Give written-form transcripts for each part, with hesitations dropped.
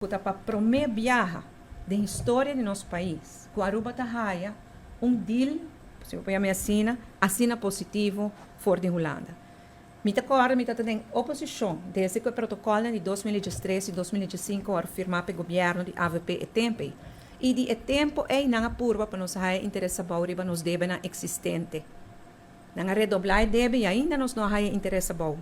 Cu ta pa prome biaha den historia di nos pais cu Aruba ta haya un deal, si bo por yama asina, asina positivo for di Hulanda. Mi ta corda mi ta den oposicion desde cu e protocolnan di 2013 y 2015 a firma pa e gobierno di avp e tempo ey. Y di e tempo ey nan a purba pa nos haya interes abou riba nos debenan existente. Nan a redobla e debe y ainda nos no a haya interes abou.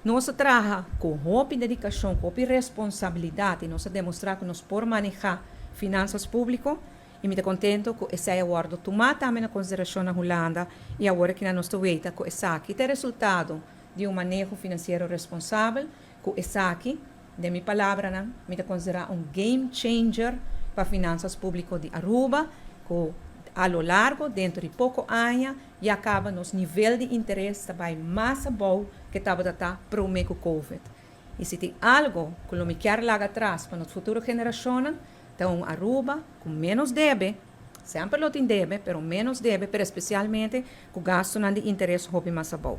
Nos a traha cu hopi dedicacion, cu hopi responsabilidad y nos a demostra cu nos por maneha finanzas publico y mi ta contento cu esey a wordo tuma tambe na consideracion na Hulanda y awor aki nos ta weta cu esaki ta e resultado di un maneho financiero responsabel cu esaki, den mi palabranan, mi ta considera un game changer pa finanzas publico di Aruba cu a lo largo, dentro di poco aña, ya caba nos nivel di interes ta bay mas abou cu tabata ta prome cu Covid. Y si tin algo cu lo mi kier laga atras pa nos futuro generacionnan, ta un Aruba cu menos debe, semper lo tin debe, pero menos debe, pero especialmente cu gastonan di interes hopi mas abou.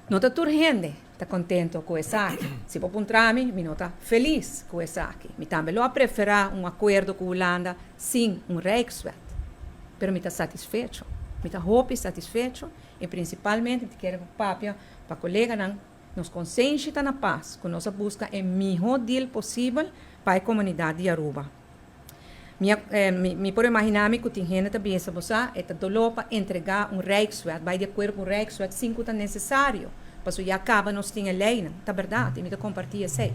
No ta tur hende ta contento cu esaki. Si bo puntra mi, mi no ta feliz cu esaki. Mi tambe lo a prefera un acuerdo cu Hulanda sin un Rijkswet. Pero mi ta satisfecho. Mi ta hopi satisfecho y principalmente mi kier papia pa coleganan, nos consenshi ta na paz cu nos a busca e miho deal posibel pa e comunidad di Aruba. Mi por imagina mi cu tin hende ta bisa, "Bo sa, e ta dolo pa entrega un Rijkswet, bay di acuerdo cu un Rijkswet sin cu ta necesario. Paso ya caba nos tin e leynan." Ta berdad, y mi ta comparti esey.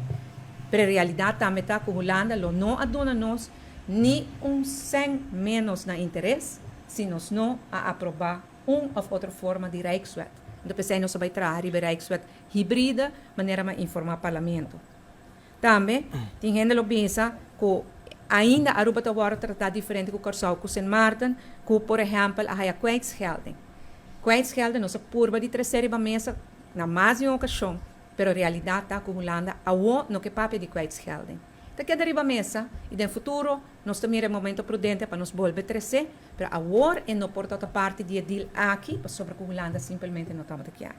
Pero e realidad tambe ta cu Hulanda lo no a duna nos ni un cent menos na interes si nos no a aproba un of otro forma di Rijkswet. Anto pesey nos a bay traha riba Rijkswet hibride, manera m'a informa Parlamento. Tambe tin hende lo bisa cu ainda Aruba ta wordo trata diferente cu Corsou cu Sint Maarten, cu por ehempel a haya kwijtschelding. Kwijtschelding nos a purba di trece riba mesa na mas di un ocasion, pero realidad ta cu Hulanda awo no ke papia di kwijtschelding. Ta keda riba mesa y den futuro nos ta mira e momento prudente pa nos bolbe trece, pero awor e no por ta parti di e deal aki, pasobra cu Hulanda simplemente no tabata kier.